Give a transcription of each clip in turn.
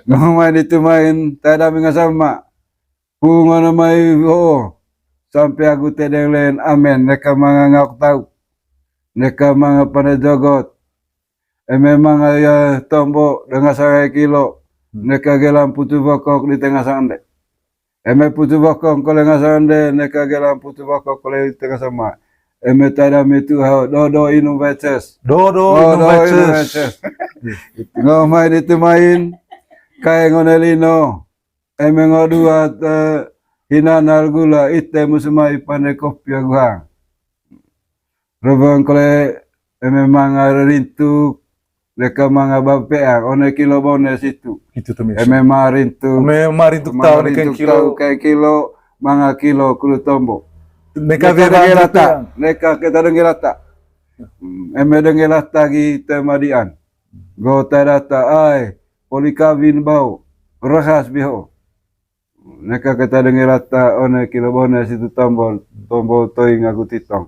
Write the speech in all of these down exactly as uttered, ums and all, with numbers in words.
Ngo mai di tumain, tae dami ngasang ma. Pu ngono mai ho. Sampe agu tedeng len amen, neka manga ngauk tau. Neka manga pande jogot. Eme manga ya tombo, de ngasang ai kilo. Hmm. Neka gelang putu bokok di tengah sande. Eme putu bokok kole ngasang de, neka gelang putu bokok kole di tengah sama. Eme tae dami tu hao, dodo inum beces. Dodo inum beces. Ngo mai di tumain, kae ngo ne lino. Eme ngo dua te hina nal gula, ite musu mai pande kopi agu hang. Reweng kole eme manga rintuk, neka manga bapeang, one kilo bone situ. Itu tuh, Miss. Eme ma rintuk. Eme ma rintuk tau, neka kilo. Kae kilo, manga kilo kudu tombo. Neka dengge lata, neka keta dengge lata. Hmm, eme dengge lata gi temadian. Go tae data, ai, poli kawin bau, rehas biho. Neka keta dengge lata, one kilo bone situ tombo, tombo toing agu titong.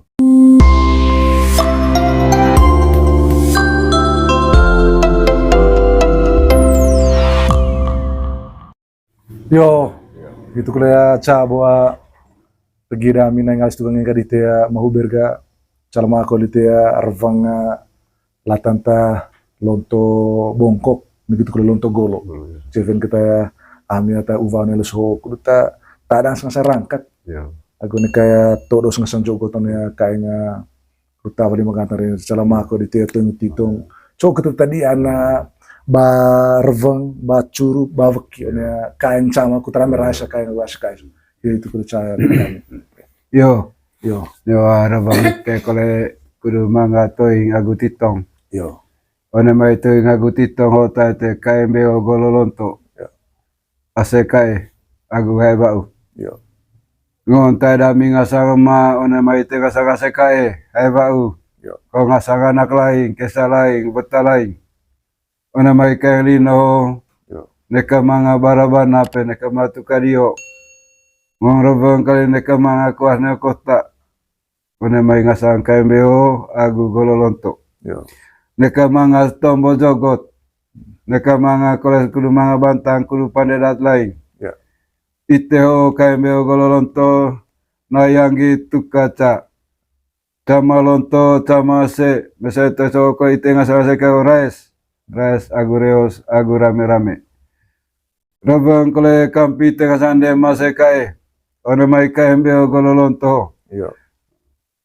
Yo, itu kole ya ca boa tegi dami nai ngalih tu gange ka dite ya mahuber ga calama ko dite ya rewang, eh, latan ta lonto bongkok, negi tu kole lonto golo. Golo, ya. Ceven keta ya ami ata uva ne leso kudu ta tadang sengasa rangkat. Ya. Agu ne kaya todos ngasang jogot ne ya kainga Ruta wali maganta re calama ko dite ya toing titong. Cok keta tadi ana ba reweng, ba curu, ba weki, ya. One kain sama ku terame rasa kain, rasa kain. Ya itu ku percaya. Yo. Yo. Yo, reweng te kole kudu manga toing agu titong. Yo. One mai toing agu titong ho tae te kain beo golo lonto. Yo. Ase kae, agu hae bau. Yo. Ngon tae dami ngasang ma, one mai te ngasang ase kae, hae bau. Yo. Ko ngasang anak laing, kesa laing, beta laing. One mai kae lino. Yo. Neka manga barabana pe, neka matu kadio. Ngon reweng kali neka manga kuas neo kota. One mai ngasang kain beo agu golo lonto. Yo. Neka manga tombo jogot. Neka manga kole kudu manga bantang kudu pande dat laing. Yo. Ite ho kain beo golo lonto, na yanggi tuka ca. Cama lonto, cama se, mese te soko ite ngasang se kau rais. Rais agu reos, agu rame-rame. Reweng kole kampi tengah sande mase kae. One mai kae mbeo golo lonto. Iyo.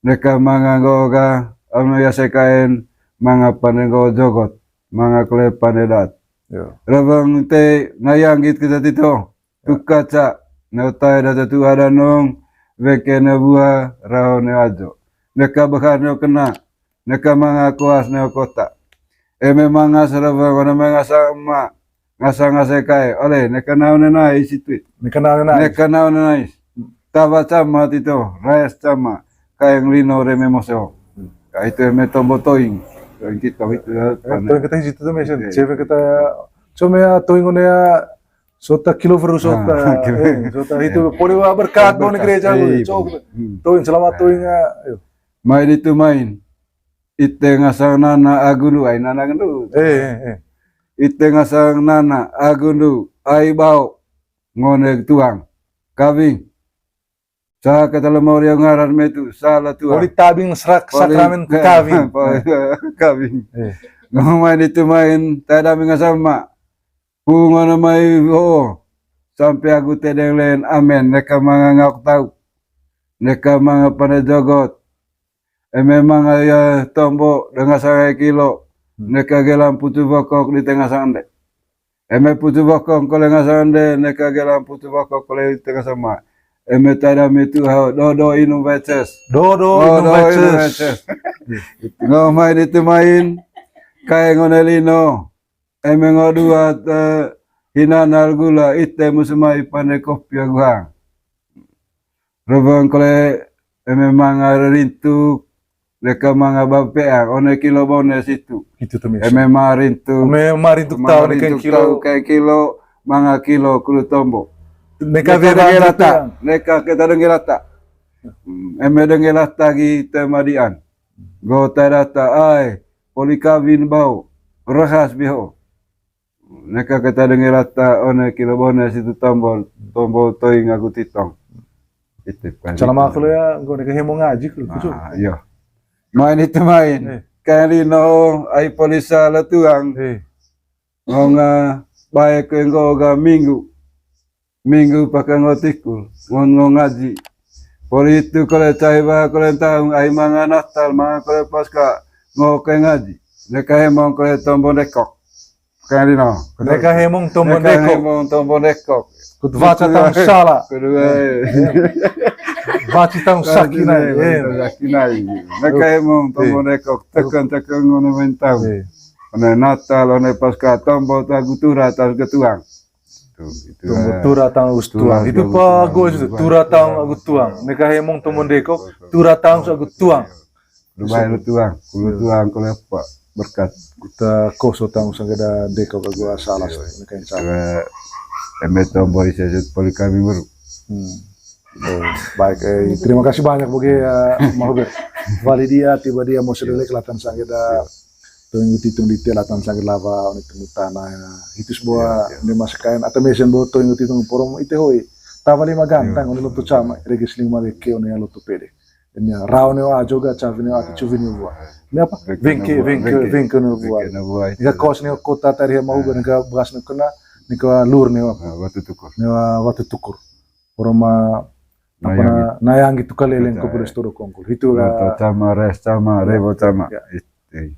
Neka manga nggo ga, ame yase kaen manga pande nggo jogot, manga kole pande dat. Iyo. Reweng te ngayang git kita tito. Iyo. Tuka ca, ne utai data tu ada nong, weke ne bua, rao ne ajo. Neka behar ne kena, neka manga kuas neo kota. Eme manga saraba, wana manga sama, ngasa ngasa kae. Ole, neka nau ne nais itu. Neka nau ne nais. Neka nau ne nais. Taba sama tito, rayas sama. Kae lino reme moseo. Hmm. Ka itu eme tombo toing. Toing kita itu ya. Eh, toing kita itu tuh, mesin. Iya. Cewek kita, cuma ya toing ya, sota kilo veru sota. Ah, kilo. Eh, sota itu, poli wa berkat, bau ni gereja lu, cok. Hmm. Toing, selamat toing ya. Ayo. Mai ditu main. Ite ngasang nana agundu, ai nana gundu. Eh, eh, eh. Ite ngasang nana agundu, ai bao, ngone tuang, kawing. Sa kata lemau ria ngaran metu, sala tuang. Poli tabing serak, poli sakramen kawing. Poli kawing. Eh. Ngomai ditu main, tada mingasama. Pu ngono mai ho, sampe agu tedeng len amen, neka manga ngauk tau, neka manga pande jogot, eme manga ya tombo, de ngasang ai kilo, hmm, neka gelang putu bokok di tengah sande. Eme putu bokok kole ngasang de, neka gelang putu bokok kole di tengah sama. Eme tada mitu hau, dodo inu beces. Dodo inu beces. Ngomai ditu main, kae ngone lino. Eme ngo dua te hina nal gula, ite musu mai pande kopi agu hang. Reweng kole eme manga rintuk, neka manga bapeang, one kilo bone situ. Itu tuh, Miss. Eme ma rintuk. Eme ma rintuk tau, neka kilo. Kae kilo, manga kilo kudu tombo. Neka keta dengge lata, neka keta dengge lata. Hmm, eme dengge lata gi temadian. Go tada ta ai, poli kawin bau, rehas biho. Neka keta dengar rata one kilo bone situ tombol, tombol toing agu titong. Itu kan. Calama kuliah, engko neka hemong ngaji kuliah. Ah, iyo. Main itu main. Eh. Kayak lino, ai polisa la tuang. Eh. Ngonga bae ke nggo ga minggu. Minggu pake ngo tikul, ngon ngo ngaji. Poli itu kole cai ba kole taung ai manga Natal, manga kole Paska, ngo ke ngaji. Neka hemong kole tombo dekok. Kayak lino. Neka hemong tombo dekok. Neka hemong tombo dekok. Kut baca taung sala. Kedua. Baca taung sakinai. Sakinai. Neka hemong tombo dekok. Teken-teken ngono mentau. One Natal, one Paska, tombo tagu tura, tagu tuang. Tuh, itu. Tombo tura taung agus tuang. Itu bagus itu. Tura taung agus tuang. Neka hemong tombo dekok, tura taung agus tuang. Dubai lu tuang, kulu tuang, kulu apa? Berkat. Kita koso taung sangkeda dekok agu salah, neka insya Allah. Eme tombo isi polikami baru. Hmm. Oh, baik, eh, terima kasih banyak bagi, eh, Mahuber. Wali dia, tiba dia mau sedelek latan sangkeda. Toing titung dite latan sangkeda lawa, one temu tanah, ya. Hitus boa, ne mas kain, atau mesen boa toing titung porom ite hoi. Tawa lima gantang, one lotu cama, reges lima leke, one lotu pede. Ini rau ne wa joga, cavi ne wa, ati cuvi ne wa. Ini apa? Vengke, vengke, vengke ne wa. Ika kos ne kota tari Mahuber, nika bekas ne kena, nika lur ne wa. Watu tukur. Ne wa watu tukur. Roma apa na, nayang gitu kaleleng ko pedes toro kongkol. Itu lah. Loto cama, res cama, revo cama.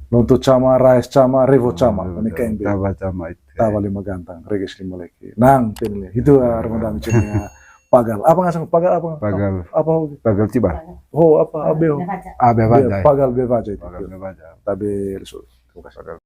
Loto cama, rais cama, revo cama. Ini kain be. Tawa cama itu. Tawa lima gantang, reges lima leke. Nang, tenile. Itu lah Ramadan cuma pagal. Apa ngasang pagal apa? Pagal. Apa? Pagal cibar. Oh, apa? Abe. Abe baja. Pagal be baja itu. Pagal be baja. Tabe resul. Terima kasih.